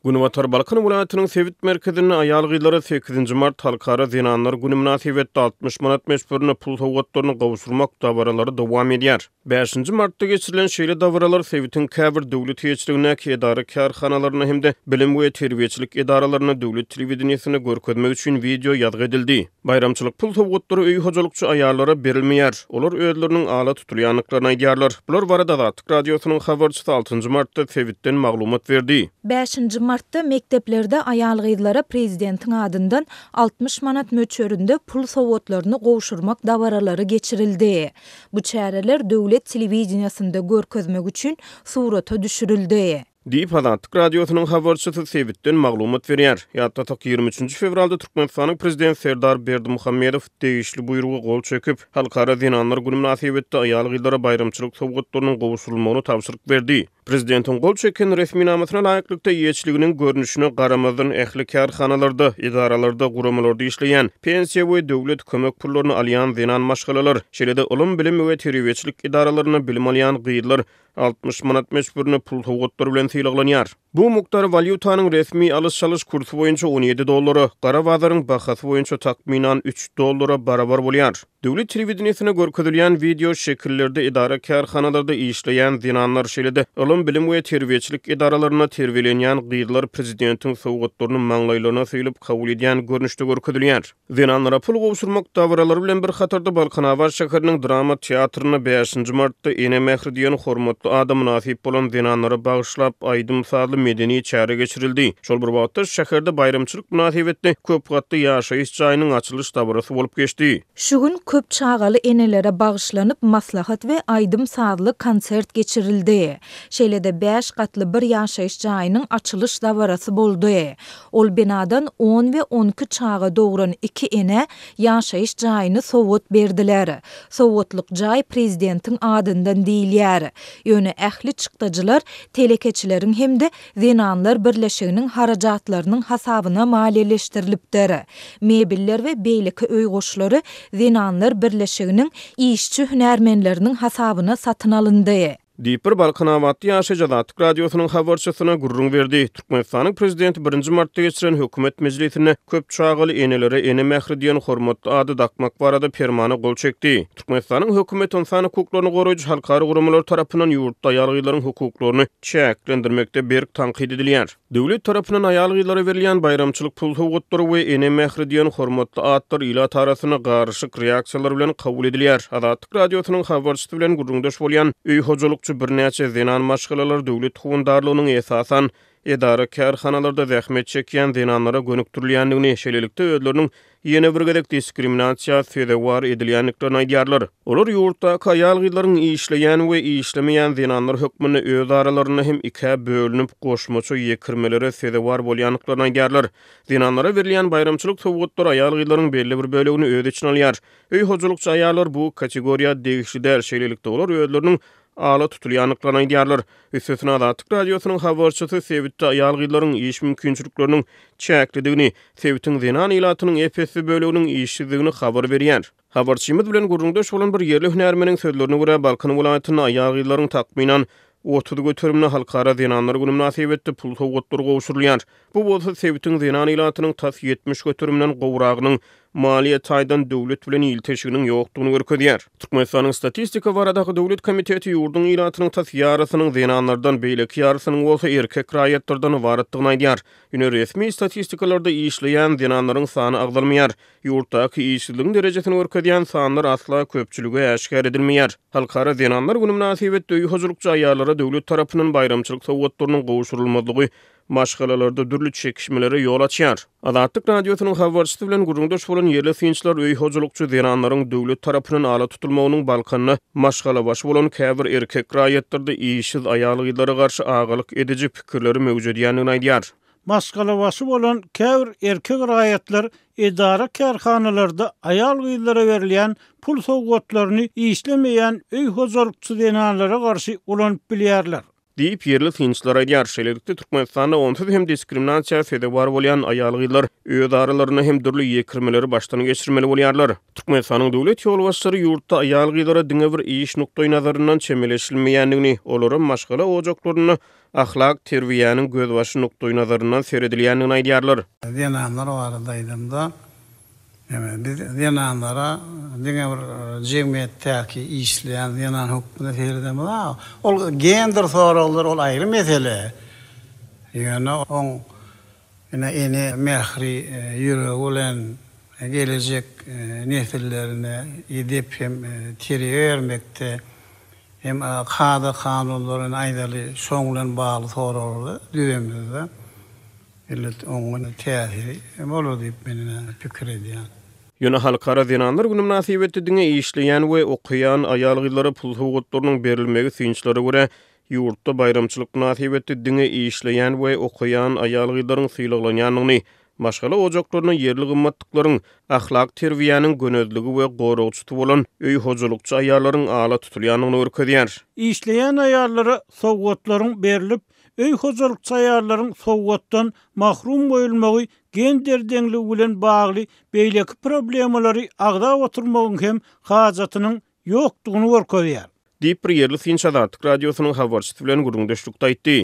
Günbatar Balkan welaýatynyň sebit merkezinde aýal-gyzlara sekizinji mart Halkara zenanlar güni mynasybetli 60 manat möçberinde pul sowgatlaryny gowşurmak dabaralary dowam edýär. Bäşinji martda geçirilen şeýle dabaralar sebitiň käbir döwlet eýeçiligindäki edara-kärhanalarynda hem-de bilim we terbiýeçilik edaralarynda döwlet telewideniýesinde görkezmek üçin wideo ýazgy edildi. Baýramçylyk pul sowgatlary öý hojalykçy aýallara berilmeýär. Olar özleriniň ala tutulýandyklaryny aýdýarlar. Bular barada Azatlyk Radiosynyň habarçysy altynjy martda sebitden maglumat berdi. Bäşinji martda mekdeplerde aýal-gyzlara prezidentiň adyndan 60 manat möçberinde pul sowgatlaryny gowşurmak dabaralary geçirildi. Bu çäreler döwlet telewideniýesinde görkezmek üçin surata düşürildi. Diýip, Azatlyk Radiosynyň habarçysy sebitden maglumat berýär. Ýatlasak, 23-nji fewralda Türkmenistanyň Prezidenti Serdar Berdimuhamedow degişli buýruga gol çekip, Halkara zenanlar güni mynasybetli aýal-gyzlara baýramçylyk sowgatlarynyň gowşurylmagyny tabşyryk berdi. Prezidentiň gol çeken resminamasyna laýyklykda, eýeçiliginiň görnüşine garamazdan, ähli kärhanalarda, edaralarda, guramalarda işleýän, pensiýa we döwlet kömek pullaryny alýan zenan maşgalalar, şeýle-de ylym-bilim we terbiýeçilik edaralarynda bilim alýan gyzlar 60 manat möçberinde pul sowgatlary bilen sylaglanýar. Bu mukdar walýutanyň resmi alyş-çalyş kursy boýunça 17 dollara, gara bazaryň bahasy boýunça takmynan üç dollara barabar bolýar. Döwlet telewideniýesinde görkezilýän wideo şekillerde edara-kärhanalarda işleýän zenanlar, şeýle-de ylym-bilim we terbiýeçilik edaralarynda terbiýelenýän gyzlar prezidentiň sowgatlaryny maňlaýlaryna sylyp kabul edýän görnüşde görkezilýär. Zenanlara pul gowşurmak dabaralary bilen bir hatarda Balkanabat şäheriniň drama teatrynda bäşinji martda Ene mähri diýen hormatly ada mynasyp bolan zenanlara bagyşlap aýdym-sazly medeni çäre geçirildi. Şol bir wagtda, şäherde baýramçylyk mynasybetli köp gatly ýaşaýyş jaýynyň açylyş dabarasy bolup geçdi. Şu gün köp çagaly enelere bagyşlanyp maslahat we aýdym-sazly konsert geçirildi. Şeýle-de bäş gatly bir ýaşaýyş jaýynyň açylyş dabarasy boldy. Ol binadan on we 12 çaga dogran iki enä ýaşaýyş jaýyny sowgat berdiler. Sowgatlyk jaý prezidentiň adyndan diýilýär. Ýöne ähli çykdajylar telekeçileriň hem-de Zenanlar birleşiginiň harajatlarynyň hasabyna maliýeleşdirilipdir. Mebeller we beýleki öý goşlary Zenanlar birleşiginiň işçi-hünärmenleriniň hasabyna satyn alyndy. Diýip, bir balkanabatly ýaşaýjy Azatlyk Radiosynyň habarçysyna gürrüň berdi. Türkmenistanyň prezidenti birinji martda geçiren hökümet mejlisinde köp çagaly enelere Ene mähri diýen hormatly ady dakmak barada permana gol çekdi. Türkmenistanyň hökümeti ynsan hukuklaryny goraýjy halkara guramalary tarapyndan ýurtda aýal-gyzlaryň hukuklaryny çäklendirmekde berk tankyt edilýär. Döwlet tarapyndan aýal-gyzlara berilýän baýramçylyk pul sowgatlary we Ene mähri diýen hormatly atlar ilat arasynda garyşyk reaksiýalar bilen kabul edilýär. Azatlyk Radiosynyň habarçysy bilen gürrüňdeş bolýan öý hojalykçy birnäçe zenan maşgalalar döwlet howandarlygynyň esasan edara-kärhanalarda zähmet çekýän zenanlara gönükdirilýändigini, şeýlelikde özleriniň ýene bir gezek diskriminasiýa sezewar edilýändiklerini aýdýarlar. Olar ýurtdaky aýal-gyzlaryň işleýän we işlemeýän zenanlar hökmünde öz aralarynda hem ikä bölünip, goşmaça ýekirmelere sezewar bolýandyklaryny aýdýarlar. Zenanlara berilýän baýramçylyk sowgatlary aýal-gyzlaryň belli bir bölegini öz içine alýar. Öý hojalykçy aýallar bu kategoriýa degişli däl, şeýlelikde olar özleriniň ala tutulýandyklaryny aýdýarlar. Üstesine Azatlyk Radiosynyň habarçysy sebitde aýal-gyzlaryň iş mümkinçilikleriniň çäklidigini, sebitiň zenan ilatynyň ep-esli böleginiň işsizdigini habar berýär. Habarçymyz bilen gürrüňdeş bolan bir ýerli hünärmeniň sözlerine görä, Balkan welaýatynda aýal-gyzlaryň takmynan 30 göterimine Halkara zenanlar güni mynasybetli pul sowgatlary gowşurylýar. Bu bolsa sebitiň zenan ilatynyň tas 70 göteriminden gowragynyň maliýe taýdan döwlet bilen ilteşiginiň ýokdugyny görkezýär. Türkmenistanyň Statistika baradaky döwlet komiteti ýurduň ilatynyň tas ýarysynyň zenanlardan, beýleki ýarysynyň bolsa erkek raýatlardan ybaratdygyny aýdýar. Ýöne resmi statistikalarda işleýän zenanlaryň sany agzalmaýar. Ýurtdaky işsizligiň derejesini görkezýän sanlar asla köpçülige äşgär edilmeýär. Halkara zenanlar güni mynasybetli öý hojalykçy aýallara döwlet tarapyndan baýramçylyk sowgatlarynyň gowşurylmazlygy maşgalalarda dürli çekişmelere ýol açýar. Azatlyk Radiosynyň habarçysy bilen gürrüňdeş bolan ýerli synçylar öý hojalykçy zenanlaryň döwlet tarapyndan ala tutulmagynyň Balkanda maşgalabaşy bolan käbir erkek raýatlarda işsiz aýal-gyzlara garşy agalyk ediji pikirleri möwjedýändigini aýdýar. Maşgalabaşy bolan käbir erkek raýatlar edara-kärhanalarda aýal-gyzlara berilýän pul sowgatlaryny işlemeýän öý hojalykçy zenanlara garşy ulanyp bilýärler. Diýip, ýerli synçylar aýdýar. Şeýlelikde, Türkmenistanda onsuz hem diskriminasiýa sezewar bolýan aýal-gyzlar öz aralarynda hem dürli ýekirmeleri başdan geçirmeli bolýarlar. Türkmenistanyň döwlet ýolbaşçylary ýurtda aýal-gyzlara diňe bir iş nukdaýnazaryndan çemeleşilmeýändigini, olara maşgala ojaklarynda. ahlak terbiýäniň gözbaşy nukdaýnazaryndan seredilýändigini aýdýarlar. Zenanlar barada aýdamda, biz zenanlara diňe bir jemgyýetdäki işleýän zenan hökmünde seredemizok. Ol gender soraglary ol aýry mesele. Ýöne oň ine ene mähri ýüregi bilen gelejek nesillerine edep hem terbiýe bermekde hem kada-kanunlary ine aýdaly şoň bilen bagly soraglary düzemizde elbetde oňyn täsiri bolar diýip men ine pikir edýän. Ýöne Halkara zenanlar güni mynasybetli diňe işleýän we okaýan aýal-gyzlara pul sowgatlarynyň berilmegi synçylara görä, ýurtda baýramçylyk mynasybetli diňe işleýän we okaýan aýal-gyzlaryň sylaglanýandygyny, maşgala ojaklarynda ýerli gymmatlyklaryň, ahlak terbiýäniň gönezligi we goragçysy bolan öý hojalykçy aýallaryň ala tutulýandygyny görkezýär. Işleýän aýallara sowgatlaryň berlip, öý hojalykçy aýallaryň sowgatdan mahrum goýulmagy gender deňligi bilen bagly beýleki problemalary agzap oturmagyň hem hajatynyň ýokdugyny görkezýär. Diýip, bir ýerli synçy Azatlyk Radiosynyň habarçysy bilen gürrüňdeşlikde aýtdy.